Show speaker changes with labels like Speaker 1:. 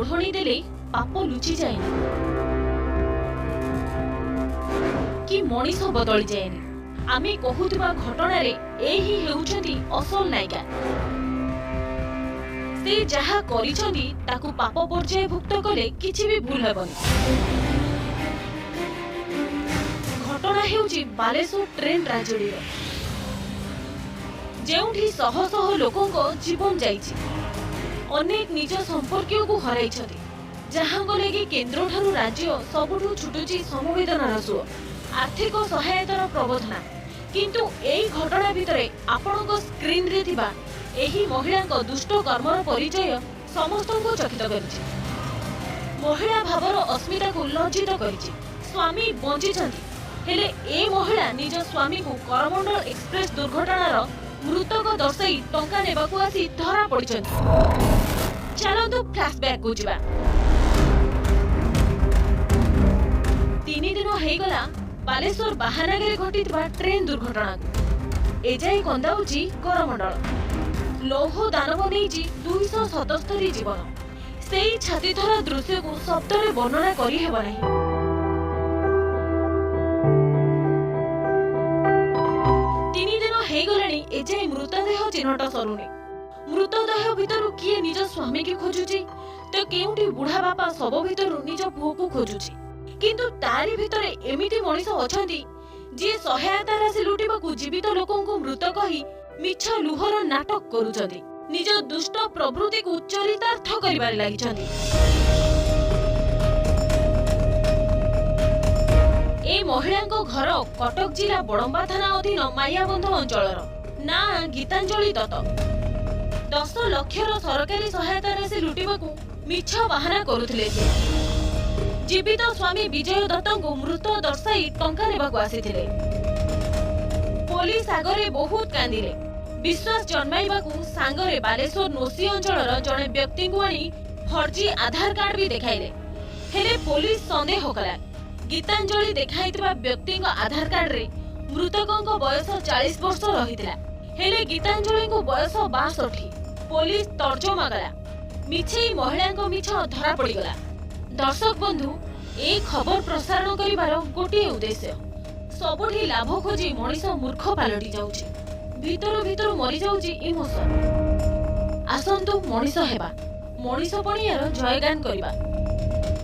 Speaker 1: ଓଢ଼ଣୀ ଦେଲେ ପାପ ଲୁଚି ଯାଏନି କି ମଣିଷ ବଦଳି ଯାଏନି। ଆମେ କହୁଥିବା ଘଟଣାରେ ଏ ହିଁ ହେଉଛନ୍ତି ଅସଲ ନାୟିକା। ସେ ଯାହା କରିଛନ୍ତି, ତାକୁ ପାପ ପର୍ଯ୍ୟାୟଭୁକ୍ତ କଲେ କିଛି ବି ଭୁଲ ହେବନି। ଘଟଣା ହେଉଛି ବାଲେଶ୍ୱର ଟ୍ରେନ୍ ଟ୍ରାଜେଡିର, ଯେଉଁଠି ଶହ ଶହ ଲୋକଙ୍କ ଜୀବନ ଯାଇଛି, ଅନେକ ନିଜ ସମ୍ପର୍କୀୟକୁ ହରାଇଛନ୍ତି, ଯାହାଙ୍କ ଲାଗି କେନ୍ଦ୍ରଠାରୁ ରାଜ୍ୟ ସବୁଠୁ ଛୁଟୁଛି ସମବେଦନାର ସୁଅ, ଆର୍ଥିକ ସହାୟତାର ପ୍ରବର୍ତ୍ତନା। କିନ୍ତୁ ଏଇ ଘଟଣା ଭିତରେ ଆପଣଙ୍କ ସ୍କ୍ରିନରେ ଥିବା ଏହି ମହିଳାଙ୍କ ଦୁଷ୍ଟ କର୍ମର ପରିଚୟ ସମସ୍ତଙ୍କୁ ଚକିତ କରିଛି, ମହିଳା ଭାବର ଅସ୍ମିତାକୁ ଲଜ୍ଜିତ କରିଛି। ସ୍ୱାମୀ ବଞ୍ଚିଛନ୍ତି, ହେଲେ ଏ ମହିଳା ନିଜ ସ୍ୱାମୀକୁ କରମଣ୍ଡଳ ଏକ୍ସପ୍ରେସ ଦୁର୍ଘଟଣାର ମୃତକ ଦର୍ଶାଇ ଟଙ୍କା ନେବାକୁ ଆସି ଧରା ପଡ଼ିଛନ୍ତି। ଚାଲନ୍ତୁ ଫ୍ଲାସବ୍ୟାକକୁ ଯିବା। 3 ଦିନ ହେଇଗଲା ବାଲେଶ୍ୱର ବାହାନାଗାରେ ଘଟିଥିବା ଟ୍ରେନ୍ ଦୁର୍ଘଟଣାକୁ। ଏଯାଏ କନ୍ଦାଉଛି କରମଣ୍ଡଳ। ଲୌହ ଦାନବ ନେଇଛି 277 ଜୀବନ। ସେଇ ଛାତିଥରା ଦୃଶ୍ୟକୁ ଶବ୍ଦରେ ବର୍ଣ୍ଣନା କରିହେବ ନାହିଁ। 3 ଦିନ ହେଇଗଲାଣି, ଏଯାଏ ମୃତଦେହ ଚିହ୍ନଟ ସରୁନି। ମୃତଦେହ ଭିତରୁ କିଏ ନିଜ ସ୍ୱାମୀକି ଖୋଜୁଛି ତ କେଉଁଠି ବୁଢା ବାପା ଶବ ଭିତରୁ ନିଜ ପୁଅକୁ ଖୋଜୁଛି। କିନ୍ତୁ ତାରି ଭିତରେ ଏମିତି ମଣିଷ ଅଛନ୍ତି, ଯିଏ ସହାୟତା ରାଶି ଲୁଟିବାକୁ ଜୀବିତ ଲୋକଙ୍କୁ ମୃତ କହି ମିଛ ଲୁହର ନାଟକ କରୁଛନ୍ତି, ନିଜ ଦୁଷ୍ଟ ପ୍ରବୃତ୍ତିକୁ ଚରିତାର୍ଥ କରିବାରେ ଲାଗିଛନ୍ତି। ଏ ମହିଳାଙ୍କ ଘର କଟକ ଜିଲ୍ଲା ବଡମ୍ବା ଥାନା ଅଧୀନ ମାୟାବନ୍ଧ ଅଞ୍ଚଳର। ନାଁ ଗୀତାଞ୍ଜଳି ଦତ୍ତ। 10 ଲକ୍ଷର ସରକାରୀ ସହାୟତା ରାଶି ଲୁଟିବାକୁ ମିଛ ବାହାନା କରୁଥିଲେ ସେ। ଜୀବିତ ସ୍ୱାମୀ ବିଜୟ ଦତ୍ତଙ୍କୁ ମୃତ ଦର୍ଶାଇ ଟଙ୍କା ନେବାକୁ ଆସିଥିଲେ। ପୋଲିସ ଆଗରେ ବହୁତ କାନ୍ଦିଲେ। ବିଶ୍ୱାସ ଜନ୍ମାଇବାକୁ ସାଙ୍ଗରେ ବାଲେଶ୍ୱର ନୋସି ଅଞ୍ଚଳର ଜଣେ ବ୍ୟକ୍ତିଙ୍କୁ ଆଣି ଫର୍ଜି ଆଧାର କାର୍ଡ ବି ଦେଖାଇଲେ। ହେଲେ ପୋଲିସ ସନ୍ଦେହ କଲା। ଗୀତାଞ୍ଜଳି ଦେଖାଇଥିବା ବ୍ୟକ୍ତିଙ୍କ ଆଧାର କାର୍ଡରେ ମୃତକଙ୍କ ବୟସ 40 ବର୍ଷ ରହିଥିଲା, ହେଲେ ଗୀତାଞ୍ଜଳିଙ୍କୁ ବୟସ 62। ପୋଲିସ ତର୍ଜମା କଲା। ମିଛେଇ ମହିଳାଙ୍କ ମିଛ ଧରା ପଡ଼ିଗଲା। ଦର୍ଶକ ବନ୍ଧୁ, ଏ ଖବର ପ୍ରସାରଣ କରିବାର ଗୋଟିଏ ଉଦ୍ଦେଶ୍ୟ। ସବୁଠି ଲାଭ ଖୋଜି ମଣିଷ ମୂର୍ଖ ପାଲଟି ଯାଉଛି, ଭିତରୁ ଭିତରୁ ମରିଯାଉଛି ଇମୋସନ। ଆସନ୍ତୁ ମଣିଷ ହେବା, ମଣିଷ ପଣିଆର ଜୟଗାନ କରିବା।